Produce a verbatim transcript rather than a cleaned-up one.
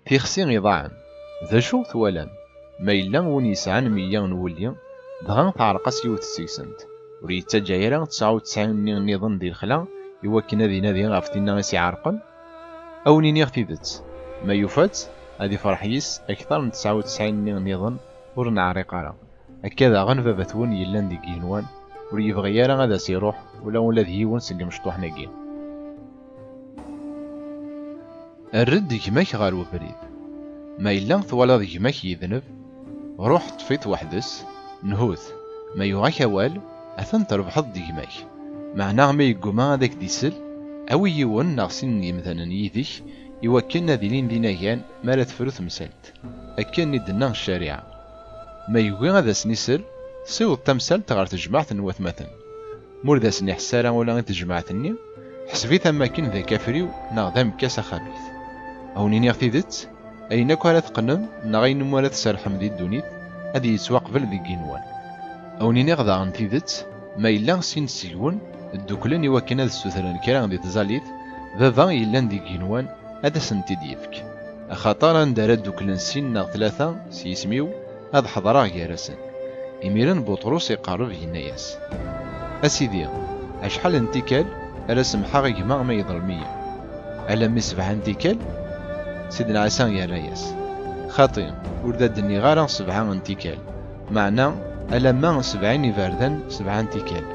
Tixsi iḍaɛen. D acu twalam? Ma yella win yesɛan meyya n wulli, dɣa teɛreq-as yiwet seg-sent, ur yettaǧǧa ara tesɛa u tesɛin-nni nniḍen di lexla i wakken ad inadi ɣef tinna i s-iɛerqen? A wen-iniɣ tidet, ma yufa-tt, ad ifreḥ yis akteṛ n tesɛa u tesɛin-nni nniḍen ur neɛriq ara. Akka daɣen baba-twen yellan deg yigenwan ur yebɣi ara ad as-iruḥ ula ula d yiwen seg imecṭuḥen-agi. Err-d gma-k ɣer webrid. Ma yella twalaḍ gma-k yedneb, ruḥ ṭṭef-it weḥd-s, nhut. Ma yuɣ-ak awal, atan trebḥeḍ-d gma-k. Meɛna ma yegguma ad ak-d-isel, awi yiwen neɣ sin n yemdanen yid-k i wakken ad ilin d inagan mi ara tefru temsalt, akken i d-tenna ccariɛa. Ma yugi ad asen-isel, siweḍ tamsalt ɣer tejmaɛt n watmaten. Ma ur d asen-iḥess ara ula i tejmaɛt-nni, ḥseb-it am wakken d akafriw neɣ d amekkas axabit. A wen-iniɣ tidet, ayen akk ara teqqnem neɣ ayen umi ara tserrḥem di ddunit, ad yettwaqbel deg yigenwan. A wen-iniɣ daɣen tidet, ma yella sin seg-wen dduklen i wakken ad ssutren kra di tẓallit, baba yellan deg yigenwan ad asen-t-id-yefk. Axaṭer anda ara dduklen sin neɣ tlata s yisem-iw, ad ḥeḍreɣ gar-asen. Imiren Buṭrus iqerreb yenna-yas: A Sidi, acḥal n tikkal ara semḥeɣ i gma ma yeḍlem-iyi? Alammi sebɛa n tikkal? Sidna Ɛisa yerra-yas: Xaṭi, ur d ad-nniɣ ara sebɛa n tikkal, meɛna alamma sebɛin iberdan sebɛa n tikkal.